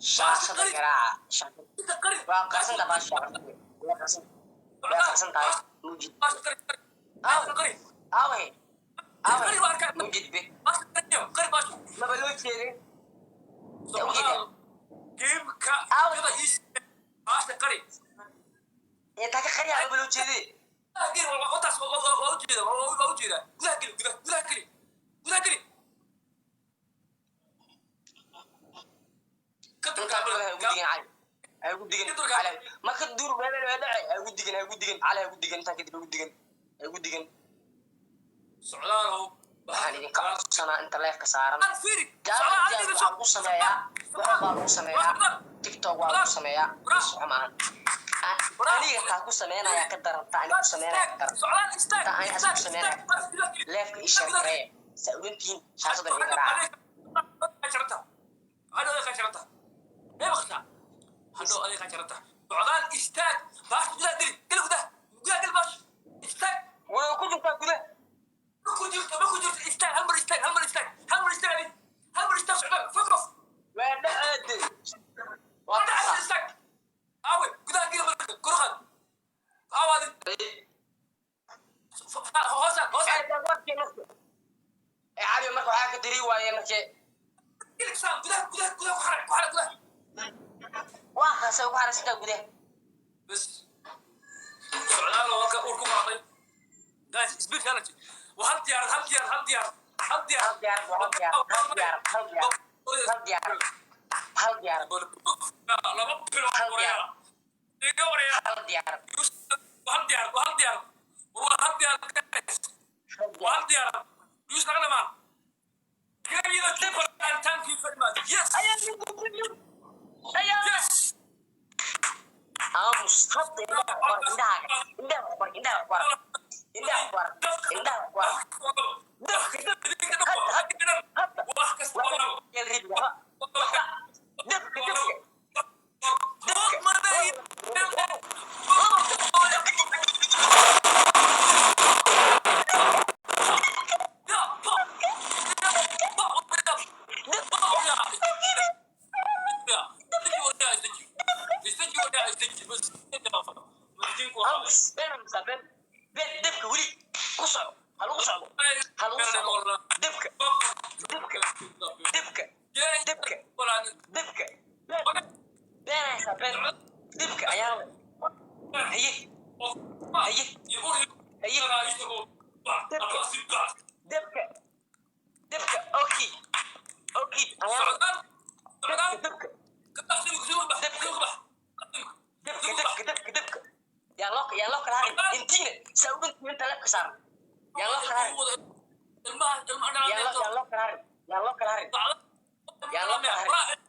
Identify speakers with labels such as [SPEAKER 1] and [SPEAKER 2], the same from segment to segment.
[SPEAKER 1] Shaashada garaaca, shaashada.
[SPEAKER 2] Qari.
[SPEAKER 1] Waa qarsan tahay baasha, waa qarsan, waa qarsan tahay mujid.
[SPEAKER 2] Baasha qari, qari. Baasha qari.
[SPEAKER 1] Aaway, aaway?
[SPEAKER 2] Qari waa arkaa.
[SPEAKER 1] Mujid be.
[SPEAKER 2] Baasha qari, qari baasha.
[SPEAKER 1] Maba loo jeedin.
[SPEAKER 2] Socdaal game-ka.
[SPEAKER 1] Aaw.
[SPEAKER 2] Yada ii sheeg. Baasha qari.
[SPEAKER 1] Intaa ka qariyaa, maba loo jeedin.
[SPEAKER 2] Gudaha geli, wataas waa ujeeda, waa ujeeda. Gudaha geli, gudaha, gudaha geli, gudaha geli. Ka durkaa.
[SPEAKER 1] Intaa gudaha ugu digin, Cali, ha ugu digin. Cali, ma ka dur meel waa dhacay. Ha ugu digin, ha ugu digin, Cali, ha ugu digin. Intaa kadib ha ugu digin, ha ugu digin.
[SPEAKER 2] Socdaalow.
[SPEAKER 1] Waxaan idinka codsanaa inta leefka saaran.
[SPEAKER 2] Al fiiri.
[SPEAKER 1] Jaamac waxaa lagu sameeyaa, waxa baa lagu sameeyaa, TikTok waa lagu sameeyaa. Soco maahan. Aniga taa ku sameynaya ka daran, taa aniga ku sameynaya ka daran.
[SPEAKER 2] Socdaal, istaag.
[SPEAKER 1] Taa aniga ku sameynaya. Leefka ii sheegareeya, saa ogantihiin, shaashadan iga garaaca.
[SPEAKER 2] Socdaal, istaag. Baasha gudaha geli, geli gudaha, gudaha geli baasha, istaag.
[SPEAKER 1] Way ku jirtaa gudaha.
[SPEAKER 2] Ma ku jirto, ma ku jirto. Istaag hal mar, istaag hal mar, istaag hal mar, istaag adi hal mar, istaag. Socdaal, fuck off.
[SPEAKER 1] Waa dhacaade, waa
[SPEAKER 2] Waa dhacaysa,
[SPEAKER 1] tasaa.
[SPEAKER 2] Istaag. Aawe, gudaha geli marka, kor u qaad. Aawe adi. Hoosaan, hoosaan.
[SPEAKER 1] Ee Cali, marka waxaa ka diri waaye markee.
[SPEAKER 2] Geli saan gudaha, gudaha, gudaha ku xaray, ku xaray gudaha.
[SPEAKER 1] Waa kaasay ugu xaraysantaa gudaha.
[SPEAKER 2] Bas, socdaal oo halka uur ku qaaday. Guys, speed challenge waa hal diyaarad, hal diyaarad, hal diyaarad, hal diyaarad.
[SPEAKER 1] Hal diyaarad, waa hal diyaarad, hal diyaarad, hal diyaarad, hal diyaarad, hal diyaarad.
[SPEAKER 2] 2 bilood.
[SPEAKER 1] Hal
[SPEAKER 2] Wareera iga wareera.
[SPEAKER 1] Hal diyaarad.
[SPEAKER 2] Hal diyaarad, waa hal diyaarad, waa hal diyaarad, guys.
[SPEAKER 1] Hal
[SPEAKER 2] Waa hal
[SPEAKER 1] diyaarad.
[SPEAKER 2] diyaarad. Yus naga dhamaan. Give you the triple and thank you very much. Yes. Yes.
[SPEAKER 1] Aamus hadda. Indhaha ku arag, indhahaaga, indhaha ku arag, indhaha ku arag, indhaha ku arag, indhaha ku arag. Hadda, hadda, hadda.
[SPEAKER 2] Wax kasta oo labo.
[SPEAKER 1] Yeel ribi, waxba, waxba. Dabka, dabka. Aamus, been, aamusa, been, been. Dabka weli ku soco, ha lagu socdo, ha lagu socdo. Dabka, dabka, dabka, dabka, dabka. Been, been haysaa, been. Dabka ayaa haye, haye, haye. Dabka, dabka. Okay, okay, ayaa dabka, dabka, dabka, dabka, dabka, dabka. Yaa loo kala harin intiina saa ugantiin inta leebka saaran. Yaa loo kala harin, yaa loo kala harin, yaa loo kala harin, yaa loo kala harin.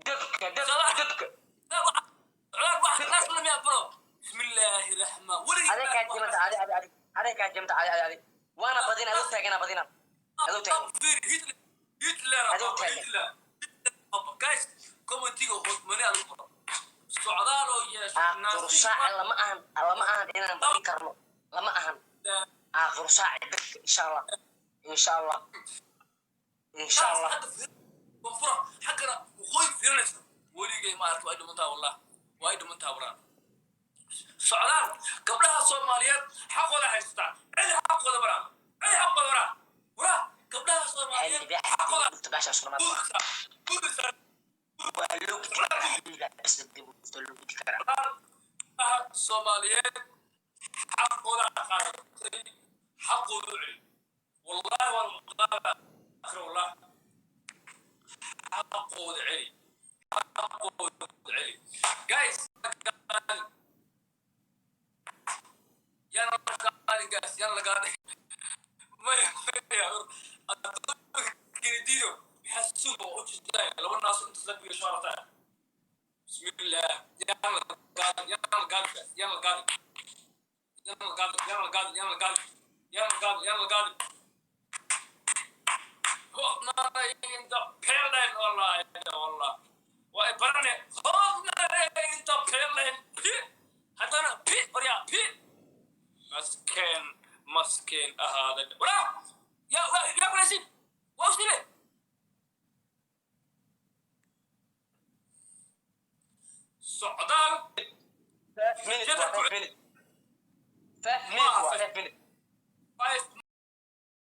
[SPEAKER 1] Dabka, dabka, dabka, dabka, dabka. Aday kaa jimanta, adi, adi, adi, aday kaa jimanta, adi, adi, adi. Waana badina, adoo taagana badina, adoo taagan. Adoo taagan. Aakhiru saaci lama ahan, lama ahan inaan badin karno, lama ahan aakhiru saaci. Dabka, insha Allah, insha Allah, insha Allah.
[SPEAKER 2] Xaggana waqooyi fiirinaysa weligay ma arka. Waa dhimantaa, wallah, waa dhimantaa. Waraa socdaal, gabdhaha Soomaaliyeed xaqooda haystaan. Cidi xaqooda baraa, cidi xaqooda baraa. Waraa gabdhaha Soomaaliyeed xaqooda.
[SPEAKER 1] Baashaas lama
[SPEAKER 2] buurisa, buurisa.
[SPEAKER 1] Waa loo gudi karaa xilliga, bas dib loo gudi karaa.
[SPEAKER 2] Gabdhaha Soomaaliyeed xaqooda qaadatay, xaqooda u celi. Wallahi waa lagu qaada akhri, wallah. Xaqooda celi, xaqooda celi. Guys, yaana la qaadin, guys, yaana la qaadin. Maya, maya, kinidido maxaa suuqa u jirtaa? Laba naas inta la biyo shaarataa. Bismillah, yaana la qaadin, yaana la qaadin, guys, yaana la qaadin, yaana la qaadin, yaana la qaadin, yaana la qaadin, yaana la qaadin, yaana la qaadin. Hodnareinta pelen, wallahi, wallah, waa barane. Hodnareinta pelen pi, haddana pi, waryaa pi. Maskeen, maskeen ahaada. Waraa yaa yaa kulaysin, waa usdile.